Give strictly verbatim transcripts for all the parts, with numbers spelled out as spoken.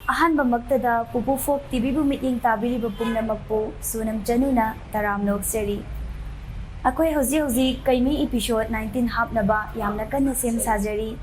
ꯑꯍꯥꯟꯕꯃꯛꯇꯗ ꯄꯨꯄꯨ ꯐꯣꯛ ꯇꯤꯚꯤꯕꯨ ꯃꯤꯠꯌꯦꯡ ꯇꯥꯕꯤꯔꯤꯕ ꯄꯨꯝꯅꯃꯛꯄꯨ ꯁꯨꯅꯝ ꯆꯅꯨꯅ ꯇꯔꯥꯝꯅ ꯑꯣꯛꯆꯔꯤ꯫ ꯑꯩꯈꯣꯏ ꯍꯧꯖꯤꯛ ꯍꯧꯖꯤꯛ ꯀꯩꯃꯤ ꯏꯄꯤꯁꯣꯗ ꯅꯥꯏꯟꯇꯤꯟ ꯍꯥꯞꯅꯕ ꯌꯥꯝꯅ ꯀꯟꯅ ꯁꯦꯝ ꯁꯥꯖꯔꯤ꯫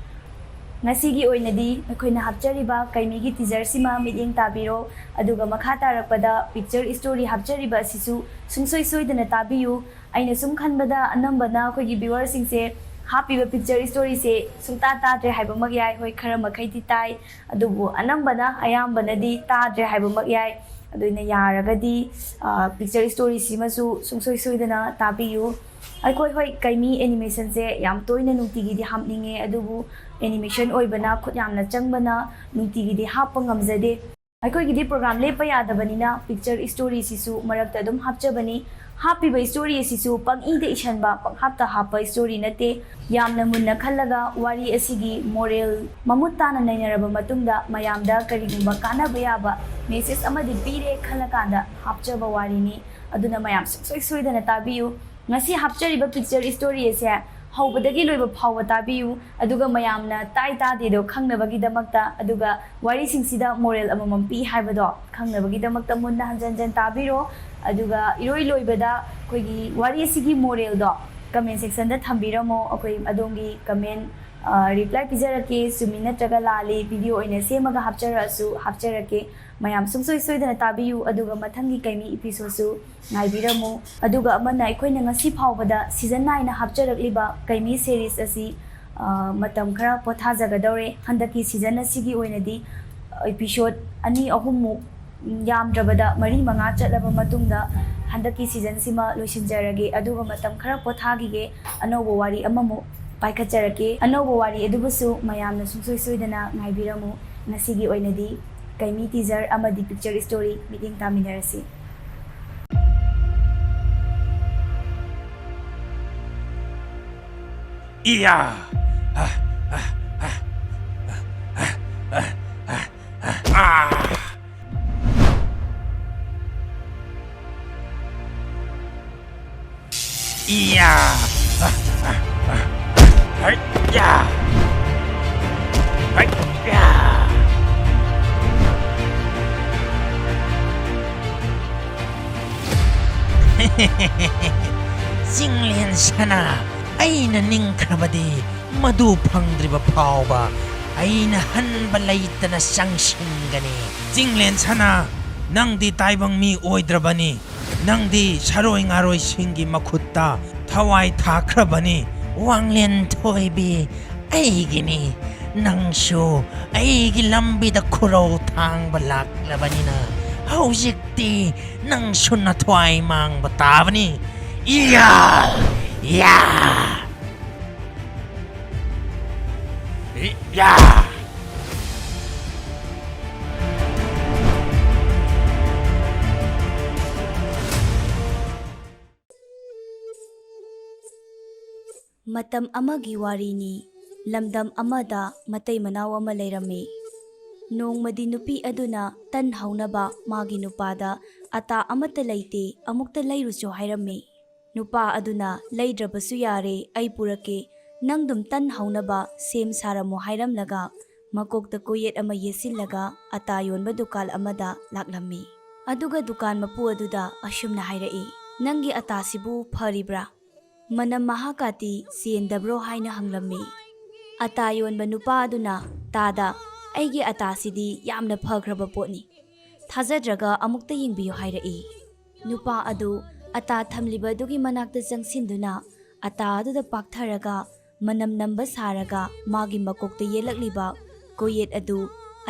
ꯉꯁꯤꯒꯤ ꯑꯣꯏꯅꯗꯤ ꯑꯩꯈꯣꯏꯅ ꯍꯥꯞꯆꯔꯤꯕ ꯀꯩꯃꯤꯒꯤ ꯇꯤꯖꯔꯁꯤꯃ ꯃꯤꯠꯌꯦꯡ ꯇꯥꯕꯤꯔꯣ, ꯑꯗꯨꯒ ꯃꯈꯥ ꯇꯥꯔꯛꯄꯗ ꯄꯤꯛꯆꯔ ꯁ꯭ꯇꯣꯔꯤ ꯍꯥꯞꯆꯔꯤꯕ ꯑꯁꯤꯁꯨ ꯁꯨꯡꯁꯣꯏ ꯁꯣꯏꯗꯅ ꯇꯥꯕꯤꯌꯨ꯫ ꯑꯩꯅ ꯁꯨꯝ ꯈꯟꯕꯗ ꯑꯅꯝꯕꯅ ꯑꯩꯈꯣꯏꯒꯤ ꯚ꯭ꯌꯨꯋꯔꯁꯤꯡꯁꯦ ꯍꯥꯞꯄꯤꯕ ꯄꯤꯛꯆꯔ ꯁ꯭ꯇꯣꯔꯤꯁꯦ ꯁꯨꯡꯇꯥ ꯇꯥꯗ꯭ꯔꯦ ꯍꯥꯏꯕꯃꯛ ꯌꯥꯏ꯫ ꯍꯣꯏ, ꯈꯔ ꯃꯈꯩꯗꯤ ꯇꯥꯏ, ꯑꯗꯨꯕꯨ ꯑꯅꯝꯕꯅ, ꯑꯌꯥꯝꯕꯅꯗꯤ ꯇꯥꯗ꯭ꯔꯦ ꯍꯥꯏꯕꯃꯛ ꯌꯥꯏ꯫ ꯑꯗꯨꯅ ꯌꯥꯔꯒꯗꯤ, ꯑ, ꯄꯤꯛꯆꯔ ꯁ꯭ꯇꯣꯔꯤꯁꯤꯃꯁꯨ ꯁꯨꯡꯁꯣꯏ ꯁꯣꯏꯗꯅ ꯇꯥꯕꯤꯌꯨ꯫ ꯑꯩꯈꯣꯏ, ꯍꯣꯏ, ꯀꯩꯃꯤ ꯑꯦꯅꯤꯃꯦꯁꯟꯁꯦ ꯌꯥꯝ ꯇꯣꯏꯅ ꯅꯨꯡꯇꯤꯒꯤꯗꯤ ꯍꯥꯞꯅꯤꯡꯉꯦ, ꯑꯗꯨꯕꯨ ꯑꯦꯅꯤꯃꯦꯁꯟ ꯑꯣꯏꯕꯅ ꯈꯨꯠ ꯌꯥꯝꯅ ꯆꯪꯕꯅ ꯅꯨꯡꯇꯤꯒꯤꯗꯤ ꯍꯥꯞꯄ ꯉꯝꯖꯗꯦ꯫ ꯑꯩꯈꯣꯏꯒꯤꯗꯤ ꯄ꯭ꯔꯣꯒ꯭ꯔꯥꯝ ꯂꯦꯞꯄ ꯌꯥꯗꯕꯅꯤꯅ ꯄꯤꯛꯆꯔ ꯁ꯭ꯇꯣꯔꯤꯁꯤꯁꯨ ꯃꯔꯛꯇ ꯑꯗꯨꯝ ꯍꯥꯞꯆꯕꯅꯤ꯫ ꯍꯥꯞꯄꯤꯕ ꯁ꯭ꯇꯣꯔꯤ ꯑꯁꯤꯁꯨ ꯄꯪꯏꯗ ꯏꯁꯟꯕ, ꯄꯪꯍꯥꯞꯇ ꯍꯥꯞꯄ ꯁ꯭ꯇꯣꯔꯤ ꯅꯠꯇꯦ꯫ ꯌꯥꯝꯅ ꯃꯨꯟꯅ ꯈꯜꯂꯒ ꯋꯥꯔꯤ ꯑꯁꯤꯒꯤ ꯃꯣꯔꯦꯜ ꯃꯃꯨꯠ ꯇꯥꯅ ꯅꯩꯅꯔꯕ ꯃꯇꯨꯡꯗ ꯃꯌꯥꯝꯗ ꯀꯔꯤꯒꯨꯝꯕ ꯀꯥꯟꯅꯕ ꯌꯥꯕ ꯃꯦꯁꯦꯖ ꯑꯃꯗꯤ ꯄꯤꯔꯦ ꯈꯜꯂꯀꯥꯟꯗ ꯍꯥꯞꯆꯕ ꯋꯥꯔꯤꯅꯤ꯫ ꯑꯗꯨꯅ ꯃꯌꯥꯝ ꯁꯨꯡꯁꯣꯏ ꯁꯣꯏꯗꯅ ꯇꯥꯕꯤꯌꯨ꯫ ꯉꯁꯤ ꯍꯥꯞꯆꯔꯤꯕ ꯄꯤꯛꯆꯔ ꯁ꯭ꯇꯣꯔꯤ ꯑꯁꯦ ꯍꯧꯕꯗꯒꯤ ꯂꯣꯏꯕ ꯐꯥꯎꯕ ꯇꯥꯕꯤꯌꯨ, ꯑꯗꯨꯒ ꯃꯌꯥꯝꯅ ꯇꯥꯏ ꯇꯥꯗꯦꯗꯣ ꯈꯪꯅꯕꯒꯤꯗꯃꯛꯇ, ꯑꯗꯨꯒ ꯋꯥꯔꯤꯁꯤꯡꯁꯤꯗ ꯃꯣꯔꯦꯜ ꯑꯃꯃꯝ ꯄꯤ ꯍꯥꯏꯕꯗꯣ ꯈꯪꯅꯕꯒꯤꯗꯃꯛꯇ ꯃꯨꯟꯅ ꯍꯟꯖꯟ ꯍꯟꯖꯟ ꯇꯥꯕꯤꯔꯣ꯫ ꯑꯗꯨꯒ ꯏꯔꯣꯏ ꯂꯣꯏꯕꯗ ꯑꯩꯈꯣꯏꯒꯤ ꯋꯥꯔꯤ ꯑꯁꯤꯒꯤ ꯃꯣꯔꯦꯜꯗꯣ ꯀꯃꯦꯟ ꯁꯦꯛꯁꯟꯗ ꯊꯝꯕꯤꯔꯝꯃꯣ꯫ ꯑꯩꯈꯣꯏ ꯑꯗꯣꯝꯒꯤ ꯀꯃꯦꯟ, ꯑ, ꯔꯤꯄ꯭ꯂꯥꯏ ꯄꯤꯖꯔꯛꯀꯦ꯫ ꯆꯨꯝꯃꯤ ꯅꯠꯇ꯭ꯔꯒ ꯂꯥꯜꯂꯤ ꯚꯤꯗꯤꯑꯣ ꯑꯣꯏꯅ ꯁꯦꯝꯃꯒ ꯍꯥꯞꯆꯔꯛꯑꯁꯨ ꯍꯥꯞꯆꯔꯛꯀꯦ꯫ ꯃꯌꯥꯝ ꯁꯨꯡꯁꯣꯏ ꯁꯣꯏꯗꯅ ꯇꯥꯕꯤꯌꯨ, ꯑꯗꯨꯒ ꯃꯊꯪꯒꯤ ꯀꯩꯃꯤ ꯏꯄꯤꯁꯣꯗꯁꯨ ꯉꯥꯏꯕꯤꯔꯝꯃꯨ꯫ ꯑꯗꯨꯒ ꯑꯃꯅ, ꯑꯩꯈꯣꯏꯅ ꯉꯁꯤ ꯐꯥꯎꯕꯗ ꯁꯤꯖꯟ ꯅꯥꯏꯅ ꯍꯥꯞꯆꯔꯛꯂꯤꯕ ꯀꯩꯃꯤ ꯁꯦꯔꯤꯁ ꯑꯁꯤ, ꯑ, ꯃꯇꯝ ꯈꯔ ꯄꯣꯊꯥꯖꯒꯗꯧꯔꯦ꯫ ꯍꯟꯗꯛꯀꯤ ꯁꯤꯖꯟ ꯑꯁꯤꯒꯤ ꯑꯣꯏꯅꯗꯤ ꯏꯄꯤꯁꯣꯗ ꯑꯅꯤ ꯑꯍꯨꯝꯃꯨꯛ, ꯌꯥꯝꯗ꯭ꯔꯕꯗ ꯃꯔꯤ ꯃꯉꯥ ꯆꯠꯂꯕ ꯃꯇꯨꯡꯗ ꯍꯟꯗꯛꯀꯤ ꯁꯤꯖꯟꯁꯤꯃ ꯂꯣꯏꯁꯤꯟꯖꯔꯒꯦ, ꯑꯗꯨꯒ ꯃꯇꯝ ꯈꯔ ꯄꯣꯊꯥꯈꯤꯒꯦ꯫ ꯑꯅꯧꯕ ꯋꯥꯔꯤ ꯑꯃꯃꯨꯛ ꯄꯥꯏꯈꯠꯆꯔꯛꯀꯦ꯫ ꯑꯅꯧꯕ ꯋꯥꯔꯤ ꯑꯗꯨꯕꯨꯁꯨ ꯃꯌꯥꯝꯅ ꯁꯨꯡꯁꯣꯏ ꯁꯣꯏꯗꯅ ꯉꯥꯏꯕꯤꯔꯝꯃꯨ꯫ ꯉꯁꯤꯒꯤ ꯑꯣꯏꯅꯗꯤ ꯀꯩꯃꯤ ꯇꯤꯖꯔ ꯑꯃꯗꯤ ꯄꯤꯛꯆꯔ ꯁ꯭ꯇꯣꯔꯤ ꯃꯤꯠꯌꯦꯡ ꯇꯥꯃꯤꯟꯅꯔꯁꯤ꯫ ꯏꯌꯥ! ꯑꯥ! ꯑꯥ! ꯑꯥ! ꯑꯥ! ꯑꯥ! ꯑꯥ! ꯑꯥ! ꯑꯥ! ꯑꯥ! ꯏꯌꯥ! ꯍꯩ! ꯌꯥ! ꯍꯩ! ꯌꯥ! ꯆꯤꯡꯂꯦꯟ ꯁꯅꯥ, ꯑꯩꯅ ꯅꯤꯡꯈ꯭ꯔꯕꯗꯤ ꯃꯗꯨ ꯐꯪꯗ꯭ꯔꯤꯕ ꯐꯥꯎꯕ ꯑꯩꯅ ꯍꯟꯕ ꯂꯩꯇꯅ ꯆꯪꯁꯤꯟꯒꯅꯤ꯫ ꯆꯤꯡꯂꯦꯟ ꯁꯅꯥ, ꯅꯪꯗꯤ ꯇꯥꯏꯕꯪ ꯃꯤ ꯑꯣꯏꯗ꯭ꯔꯕꯅꯤ꯫ ꯅꯪꯗꯤ ꯁꯥꯔꯣꯏ ꯉꯥꯔꯣꯏꯁꯤꯡꯒꯤ ꯃꯈꯨꯠꯇ ꯊꯋꯥꯏ ꯊꯥꯈ꯭ꯔꯕꯅꯤ꯫ ꯋꯥꯡꯂꯦꯟ ꯊꯣꯏꯕꯤ ꯑꯩꯒꯤꯅꯤ꯫ ꯅꯪꯁꯨ ꯑꯩꯒꯤ ꯂꯝꯕꯤꯗ ꯈꯨꯔꯧ ꯊꯥꯡꯕ ꯂꯥꯛꯂꯕꯅꯤꯅ ꯍꯧꯖꯤꯛꯇꯤ ꯅꯪꯁꯨ ꯅꯊ꯭ꯋꯥꯏ ꯃꯥꯡꯕ ꯇꯥꯕꯅꯤ꯫ ꯏꯌꯥ! ꯏꯌꯥ! ꯏꯌꯥ! ꯃꯇꯝ ꯑꯃꯒꯤ ꯋꯥꯔꯤꯅꯤ꯫ ꯂꯝꯗꯝ ꯑꯃꯗ ꯃꯇꯩ ꯃꯅꯥꯎ ꯑꯃ ꯂꯩꯔꯝꯃꯤ꯫ ꯅꯣꯡꯃꯗꯤ ꯅꯨꯄꯤ ꯑꯗꯨꯅ ꯇꯟ ꯍꯧꯅꯕ ꯃꯥꯒꯤ ꯅꯨꯄꯥꯗ "ꯑꯇꯥ ꯑꯃꯠꯇ ꯂꯩꯇꯦ, ꯑꯃꯨꯛꯇ ꯂꯩꯔꯨꯆꯣ" ꯍꯥꯏꯔꯝꯃꯤ꯫ ꯅꯨꯄꯥ ꯑꯗꯨꯅ "ꯂꯩꯗ꯭ꯔꯕꯁꯨ ꯌꯥꯔꯦ, ꯑꯩ ꯄꯨꯔꯛꯀꯦ, ꯅꯪꯗꯨꯝ ꯇꯟ ꯍꯧꯅꯕ ꯁꯦꯝ ꯁꯥꯔꯝꯃꯣ" ꯍꯥꯏꯔꯝꯂꯒ ꯃꯀꯣꯛꯇ ꯀꯣꯌꯦꯠ ꯑꯃ ꯌꯦꯠꯁꯤꯜꯂꯒ ꯑꯇꯥ ꯌꯣꯟꯕ ꯗꯨꯀꯥꯟ ꯑꯃꯗ ꯂꯥꯛꯂꯝꯃꯤ꯫ ꯑꯗꯨꯒ ꯗꯨꯀꯥꯟ ꯃꯄꯨ ꯑꯗꯨꯗ ꯑꯁꯨꯝꯅ ꯍꯥꯏꯔꯛꯏ, "ꯅꯪꯒꯤ ꯑꯇꯥꯁꯤꯕꯨ ꯐꯔꯤꯕ꯭ꯔꯥ? ꯃꯅꯝ ꯃꯍꯥꯀꯥꯇꯤ ꯆꯦꯟꯗꯕ꯭ꯔꯣ?" ꯍꯥꯏꯅ ꯍꯪꯂꯝꯃꯤ꯫ ꯑꯇꯥ ꯌꯣꯟꯕ ꯅꯨꯄꯥ ꯑꯗꯨꯅ ꯇꯥꯗ, "ꯑꯩꯒꯤ ꯑꯇꯥꯁꯤꯗꯤ ꯌꯥꯝꯅ ꯐꯈ꯭ꯔꯕ ꯄꯣꯠꯅꯤ꯫ ꯊꯥꯖꯗ꯭ꯔꯒ ꯑꯃꯨꯛꯇ ꯌꯦꯡꯕꯤꯌꯨ" ꯍꯥꯏꯔꯛꯏ꯫ ꯅꯨꯄꯥ ꯑꯗꯨ ꯑꯇꯥ ꯊꯝꯂꯤꯕ ꯑꯗꯨꯒꯤ ꯃꯅꯥꯛꯇ ꯆꯪꯁꯤꯟꯗꯨꯅ ꯑꯇꯥ ꯑꯗꯨꯗ ꯄꯥꯛꯊꯔꯒ ꯃꯅꯝ ꯅꯝꯕ ꯁꯥꯔꯒ ꯃꯥꯒꯤ ꯃꯀꯣꯛꯇ ꯌꯦꯜꯂꯛꯂꯤꯕ ꯀꯣꯌꯦꯠ ꯑꯗꯨ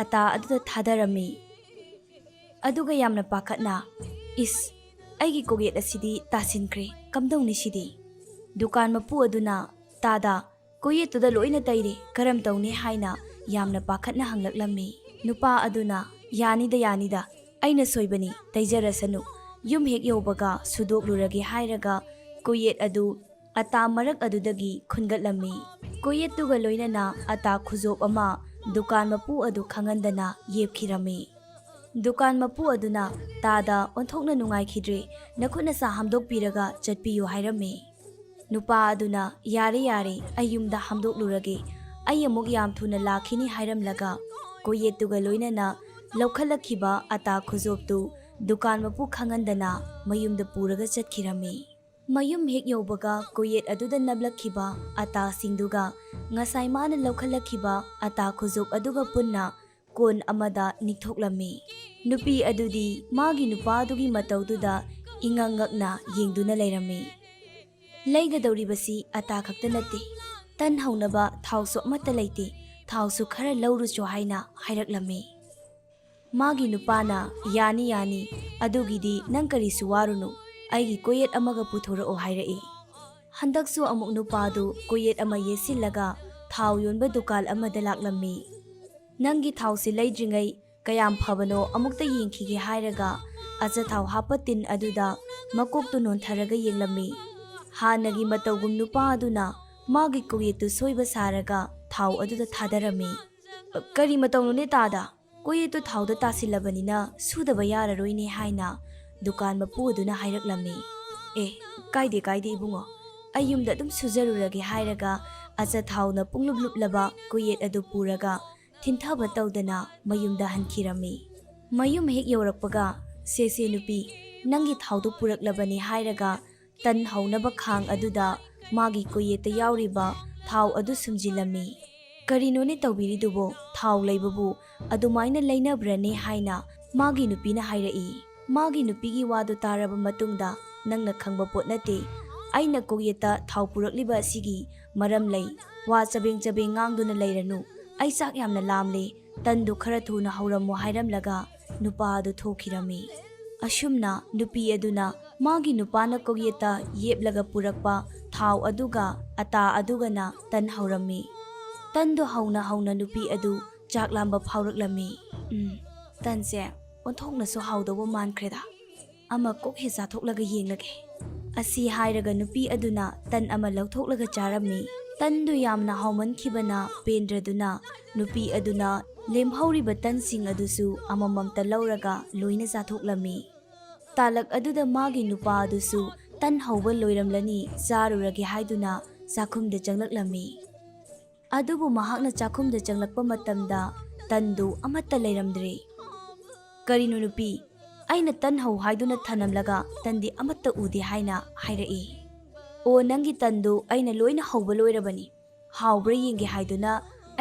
ꯑꯇꯥ ꯑꯗꯨꯗ ꯊꯥꯗꯔꯝꯃꯤ꯫ ꯑꯗꯨꯒ ꯌꯥꯝꯅ ꯄꯥꯈꯠꯅ, "ꯏꯁ, ꯑꯩꯒꯤ ꯀꯣꯌꯦꯠ ꯑꯁꯤꯗꯤ ꯇꯥꯁꯤꯟꯈ꯭ꯔꯦ, ꯀꯝꯗꯧꯅꯤ ꯁꯤꯗꯤ?" ꯗꯨꯀꯥꯟ ꯃꯄꯨ ꯑꯗꯨꯅ ꯇꯥꯗ, "ꯀꯣꯌꯦꯠꯇꯨꯗ ꯂꯣꯏꯅ ꯇꯩꯔꯦ, ꯀꯔꯝ ꯇꯧꯅꯤ?" ꯍꯥꯏꯅ ꯌꯥꯝꯅ ꯄꯥꯈꯠꯅ ꯍꯪꯂꯛꯂꯝꯃꯤ꯫ ꯅꯨꯄꯥ ꯑꯗꯨꯅ, "ꯌꯥꯅꯤꯗ, ꯌꯥꯅꯤꯗ, ꯑꯩꯅ ꯁꯣꯏꯕꯅꯤ, ꯇꯩꯖꯔꯁꯅꯨ꯫ ꯌꯨꯝ ꯍꯦꯛ ꯌꯧꯕꯒ ꯁꯨꯗꯣꯛꯂꯨꯔꯒꯦ" ꯍꯥꯏꯔꯒ ꯀꯣꯌꯦꯠ ꯑꯗꯨ ꯑꯇꯥ ꯃꯔꯛ ꯑꯗꯨꯗꯒꯤ ꯈꯨꯟꯒꯠꯂꯝꯃꯤ꯫ ꯀꯣꯌꯦꯠꯇꯨꯒ ꯂꯣꯏꯅꯅ ꯑꯇꯥ ꯈꯨꯖꯣꯞ ꯑꯃ ꯗꯨꯀꯥꯟ ꯃꯄꯨ ꯑꯗꯨ ꯈꯪꯍꯟꯗꯅ ꯌꯦꯞꯈꯤꯔꯝꯃꯤ꯫ ꯗꯨꯀꯥꯟ ꯃꯄꯨ ꯑꯗꯨꯅ ꯇꯥꯗ ꯑꯣꯟꯊꯣꯛꯅ ꯅꯨꯡꯉꯥꯏꯈꯤꯗ꯭ꯔꯦ, "ꯅꯈꯨꯠ ꯅꯁꯥ ꯍꯥꯝꯗꯣꯛꯄꯤꯔꯒ ꯆꯠꯄꯤꯌꯨ" ꯍꯥꯏꯔꯝꯃꯤ꯫ ꯅꯨꯄꯥ ꯑꯗꯨꯅ, "ꯌꯥꯔꯦ, ꯌꯥꯔꯦ, ꯑꯩ ꯌꯨꯝꯗ ꯍꯥꯝꯗꯣꯛꯂꯨꯔꯒꯦ, ꯑꯩ ꯑꯃꯨꯛ ꯌꯥꯝ ꯊꯨꯅ ꯂꯥꯛꯈꯤꯅꯤ" ꯍꯥꯏꯔꯝꯂꯒ ꯀꯣꯌꯦꯠꯇꯨꯒ ꯂꯣꯏꯅꯅ ꯂꯧꯈꯠꯂꯛꯈꯤꯕ ꯑꯇꯥ ꯈꯨꯖꯣꯞꯇꯨ ꯗꯨꯀꯥꯟ ꯃꯄꯨ ꯈꯪꯍꯟꯗꯅ ꯃꯌꯨꯝꯗ ꯄꯨꯔꯒ ꯆꯠꯈꯤꯔꯝꯃꯤ꯫ ꯃꯌꯨꯝ ꯍꯦꯛ ꯌꯧꯕꯒ ꯀꯣꯌꯦꯠ ꯑꯗꯨꯗ ꯅꯞꯂꯛꯈꯤꯕ ꯑꯇꯥꯁꯤꯡꯗꯨꯒ ꯉꯁꯥꯏ ꯃꯥꯅ ꯂꯧꯈꯠꯂꯛꯈꯤꯕ ꯑꯇꯥ ꯈꯨꯖꯨꯞ ꯑꯗꯨꯒ ꯄꯨꯟꯅ ꯀꯣꯟ ꯑꯃꯗ ꯅꯤꯛꯊꯣꯛꯂꯝꯃꯤ꯫ ꯅꯨꯄꯤ ꯑꯗꯨꯗꯤ ꯃꯥꯒꯤ ꯅꯨꯄꯥꯗꯨꯒꯤ ꯃꯇꯧꯗꯨꯗ ꯏꯉꯛ ꯉꯛꯅ ꯌꯦꯡꯗꯨꯅ ꯂꯩꯔꯝꯃꯤ꯫ "ꯂꯩꯒꯗꯧꯔꯤꯕꯁꯤ ꯑꯇꯥ ꯈꯛꯇ ꯅꯠꯇꯦ, ꯇꯟ ꯍꯧꯅꯕ ꯊꯥꯎꯁꯨ ꯑꯃꯠꯇ ꯂꯩꯇꯦ, ꯊꯥꯎꯁꯨ ꯈꯔ ꯂꯧꯔꯨꯆꯣ" ꯍꯥꯏꯅ ꯍꯥꯏꯔꯛꯂꯝꯃꯤ꯫ ꯃꯥꯒꯤ ꯅꯨꯄꯥꯅ, "ꯌꯥꯅꯤ ꯌꯥꯅꯤ, ꯑꯗꯨꯒꯤꯗꯤ ꯅꯪ ꯀꯔꯤꯁꯨ ꯋꯥꯔꯨꯅꯨ, ꯑꯩꯒꯤ ꯀꯣꯌꯦꯠ ꯑꯃꯒ ꯄꯨꯊꯣꯔꯛꯑꯣ" ꯍꯥꯏꯔꯛꯏ꯫ ꯍꯟꯗꯛꯁꯨ ꯑꯃꯨꯛ ꯅꯨꯄꯥꯗꯨ ꯀꯣꯌꯦꯠ ꯑꯃ ꯌꯦꯠꯁꯤꯜꯂꯒ ꯊꯥꯎ ꯌꯣꯟꯕ ꯗꯨꯀꯥꯟ ꯑꯃꯗ ꯂꯥꯛꯂꯝꯃꯤ꯫ "ꯅꯪꯒꯤ ꯊꯥꯎꯁꯤ ꯂꯩꯗ꯭ꯔꯤꯉꯩ ꯀꯌꯥꯝ ꯐꯕꯅꯣ ꯑꯃꯨꯛꯇ ꯌꯦꯡꯈꯤꯒꯦ" ꯍꯥꯏꯔꯒ ꯑꯆꯥꯊꯥꯎ ꯍꯥꯞꯄ ꯇꯤꯟ ꯑꯗꯨꯗ ꯃꯀꯣꯛꯇꯨ ꯅꯣꯟꯊꯔꯒ ꯌꯦꯡꯂꯝꯃꯤ꯫ ꯍꯥꯟꯅꯒꯤ ꯃꯇꯧꯒꯨꯝ ꯅꯨꯄꯥ ꯑꯗꯨꯅ ꯃꯥꯒꯤ ꯀꯣꯌꯦꯠꯇꯨ ꯁꯣꯏꯕ ꯁꯥꯔꯒ ꯊꯥꯎ ꯑꯗꯨꯗ ꯊꯥꯗꯔꯝꯃꯤ꯫ "ꯀꯔꯤ ꯃꯇꯧꯅꯣꯅꯦ ꯇꯥꯗ? ꯀꯣꯌꯦꯠꯇꯨ ꯊꯥꯎꯗ ꯇꯥꯁꯤꯜꯂꯕꯅꯤꯅ ꯁꯨꯗꯕ ꯌꯥꯔꯔꯣꯏꯅꯦ" ꯍꯥꯏꯅ ꯗꯨꯀꯥꯟ ꯃꯄꯨ ꯑꯗꯨꯅ ꯍꯥꯏꯔꯛꯂꯝꯃꯤ꯫ "ꯑꯦ, ꯀꯥꯏꯗꯦ ꯀꯥꯏꯗꯦ ꯏꯕꯨꯡꯉꯣ, ꯑꯩ ꯌꯨꯝꯗ ꯑꯗꯨꯝ ꯁꯨꯖꯔꯨꯔꯒꯦ" ꯍꯥꯏꯔꯒ ꯑꯆꯥꯊꯥꯎꯅ ꯄꯨꯡꯂꯨꯞ ꯂꯨꯞꯂꯕ ꯀꯣꯌꯦꯠ ꯑꯗꯨ ꯄꯨꯔꯒ ꯊꯤꯟꯊꯕ ꯇꯧꯗꯅ ꯃꯌꯨꯝꯗ ꯍꯟꯈꯤꯔꯝꯃꯤ꯫ ꯃꯌꯨꯝ ꯍꯦꯛ ꯌꯧꯔꯛꯄꯒ, "ꯁꯦ ꯁꯦ ꯅꯨꯄꯤ, ꯅꯪꯒꯤ ꯊꯥꯎꯗꯨ ꯄꯨꯔꯛꯂꯕꯅꯤ" ꯍꯥꯏꯔꯒ ꯇꯟ ꯍꯧꯅꯕ ꯈꯥꯡ ꯑꯗꯨꯗ ꯃꯥꯒꯤ ꯀꯣꯌꯦꯠꯇ ꯌꯥꯎꯔꯤꯕ ꯊꯥꯎ ꯑꯗꯨ ꯁꯨꯝꯖꯤꯜꯂꯝꯃꯤ꯫ "ꯀꯔꯤꯅꯣꯅꯦ ꯇꯧꯕꯤꯔꯤꯗꯨꯕꯣ? ꯊꯥꯎ ꯂꯩꯕꯕꯨ ꯑꯗꯨꯃꯥꯏꯅ ꯂꯩꯅꯕ꯭ꯔꯅꯦ?" ꯍꯥꯏꯅ ꯃꯥꯒꯤ ꯅꯨꯄꯤꯅ ꯍꯥꯏꯔꯛꯏ꯫ ꯃꯥꯒꯤ ꯅꯨꯄꯤꯒꯤ ꯋꯥꯗꯨ ꯇꯥꯔꯕ ꯃꯇꯨꯡꯗ, "ꯅꯪꯅ ꯈꯪꯕ ꯄꯣꯠ ꯅꯠꯇꯦ꯫ ꯑꯩꯅ ꯀꯣꯌꯦꯠꯇ ꯊꯥꯎ ꯄꯨꯔꯛꯂꯤꯕ ꯑꯁꯤꯒꯤ ꯃꯔꯝ ꯂꯩ꯫ ꯋꯥ ꯆꯕꯦꯡ ꯆꯕꯦꯡ ꯉꯥꯡꯗꯨꯅ ꯂꯩꯔꯅꯨ꯫ ꯑꯩ ꯆꯥꯛ ꯌꯥꯝꯅ ꯂꯥꯝꯂꯦ꯫ ꯇꯟꯗꯨ ꯈꯔ ꯊꯨꯅ ꯍꯧꯔꯝꯃꯨ" ꯍꯥꯏꯔꯝꯂꯒ ꯅꯨꯄꯥ ꯑꯗꯨ ꯊꯣꯛꯈꯤꯔꯝꯃꯤ꯫ ꯑꯁꯨꯝꯅ ꯅꯨꯄꯤ ꯑꯗꯨꯅ ꯃꯥꯒꯤ ꯅꯨꯄꯥꯅ ꯀꯣꯌꯦꯠꯇ ꯌꯦꯞꯂꯒ ꯄꯨꯔꯛꯄ ꯊꯥꯎ ꯑꯗꯨꯒ ꯑꯇꯥ ꯑꯗꯨꯒꯅ ꯇꯟ ꯍꯧꯔꯝꯃꯤ꯫ ꯇꯟꯗꯨ ꯍꯧꯅ ꯍꯧꯅ ꯅꯨꯄꯤ ꯑꯗꯨ ꯆꯥꯛ ꯂꯥꯝꯕ ꯐꯥꯎꯔꯛꯂꯝꯃꯤ꯫ "ꯎꯝ, ꯇꯟꯁꯦ ꯑꯣꯟꯊꯣꯛꯅꯁꯨ ꯍꯥꯎꯗꯧꯕ ꯃꯥꯟꯈ꯭ꯔꯦꯗ꯫ ꯑꯃ ꯀꯣꯛ ꯍꯦꯛ ꯆꯥꯊꯣꯛꯂꯒ ꯌꯦꯡꯂꯒꯦ"꯫ ꯑꯁꯤ ꯍꯥꯏꯔꯒ ꯅꯨꯄꯤ ꯑꯗꯨꯅ ꯇꯟ ꯑꯃ ꯂꯧꯊꯣꯛꯂꯒ ꯆꯥꯔꯝꯃꯤ꯫ ꯇꯟꯗꯨ ꯌꯥꯝꯅ ꯍꯥꯎꯃꯟꯈꯤꯕꯅ ꯄꯦꯟꯗ꯭ꯔꯗꯨꯅ ꯅꯨꯄꯤ ꯑꯗꯨꯅ ꯂꯦꯝꯍꯧꯔꯤꯕ ꯇꯟꯁꯤꯡ ꯑꯗꯨꯁꯨ ꯑꯃꯃꯝꯇ ꯂꯧꯔꯒ ꯂꯣꯏꯅ ꯆꯥꯊꯣꯛꯂꯝꯃꯤ꯫ ꯇꯥꯂꯛ ꯑꯗꯨꯗ ꯃꯥꯒꯤ ꯅꯨꯄꯥ ꯑꯗꯨꯁꯨ ꯇꯟ ꯍꯧꯕ ꯂꯣꯏꯔꯝꯂꯅꯤ, ꯆꯥꯔꯨꯔꯒꯦ ꯍꯥꯏꯗꯨꯅ ꯆꯥꯛꯈꯨꯝꯗ ꯆꯪꯂꯛꯂꯝꯃꯤ꯫ ꯑꯗꯨꯕꯨ ꯃꯍꯥꯛꯅ ꯆꯥꯛꯈꯨꯝꯗ ꯆꯪꯂꯛꯄ ꯃꯇꯝꯗ ꯇꯟꯗꯨ ꯑꯃꯠꯇ ꯂꯩꯔꯝꯗ꯭ꯔꯦ꯫ "ꯀꯔꯤꯅꯣ ꯅꯨꯄꯤ, ꯑꯩꯅ ꯇꯟ ꯍꯧ ꯍꯥꯏꯗꯨꯅ ꯊꯅꯝꯂꯒ ꯇꯟꯗꯤ ꯑꯃꯠꯇ ꯎꯗꯦ ꯍꯥꯏꯅ ꯍꯥꯏꯔꯛꯏ꯫ "ꯑꯣ, ꯅꯪꯒꯤ ꯇꯟꯗꯨ ꯑꯩꯅ ꯂꯣꯏꯅ ꯍꯧꯕ ꯂꯣꯏꯔꯕꯅꯤ, ꯍꯥꯎꯕ꯭ꯔꯥ ꯌꯦꯡꯒꯦ ꯍꯥꯏꯗꯨꯅ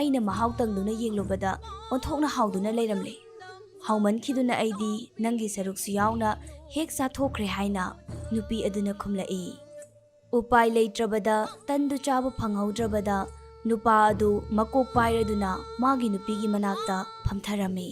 ꯑꯩꯅ ꯃꯍꯥꯎ ꯇꯪꯗꯨꯅ ꯌꯦꯡꯂꯨꯕꯗ ꯑꯣꯟꯊꯣꯛꯅ ꯍꯥꯎꯗꯨꯅ ꯂꯩꯔꯝꯂꯦ꯫ ꯍꯥꯎꯃꯟꯈꯤꯗꯨꯅ ꯑꯩꯗꯤ ꯅꯪꯒꯤ ꯁꯔꯨꯛꯁꯨ ꯌꯥꯎꯅ ꯍꯦꯛ ꯆꯥꯊꯣꯛꯈ꯭ꯔꯦ" ꯍꯥꯏꯅ ꯅꯨꯄꯤ ꯑꯗꯨꯅ ꯈꯨꯝꯂꯛꯏ꯫ ꯎꯄꯥꯏ ꯂꯩꯇ꯭ꯔꯕꯗ ꯇꯟꯗꯨ ꯆꯥꯕ ꯐꯪꯍꯧꯗ꯭ꯔꯕꯗ ꯅꯨꯄꯥ ꯑꯗꯨ ꯃꯀꯣꯛ ꯄꯥꯏꯔꯗꯨꯅ ꯃꯥꯒꯤ ꯅꯨꯄꯤꯒꯤ ꯃꯅꯥꯛꯇ ꯐꯝꯊꯔꯝꯃꯤ꯫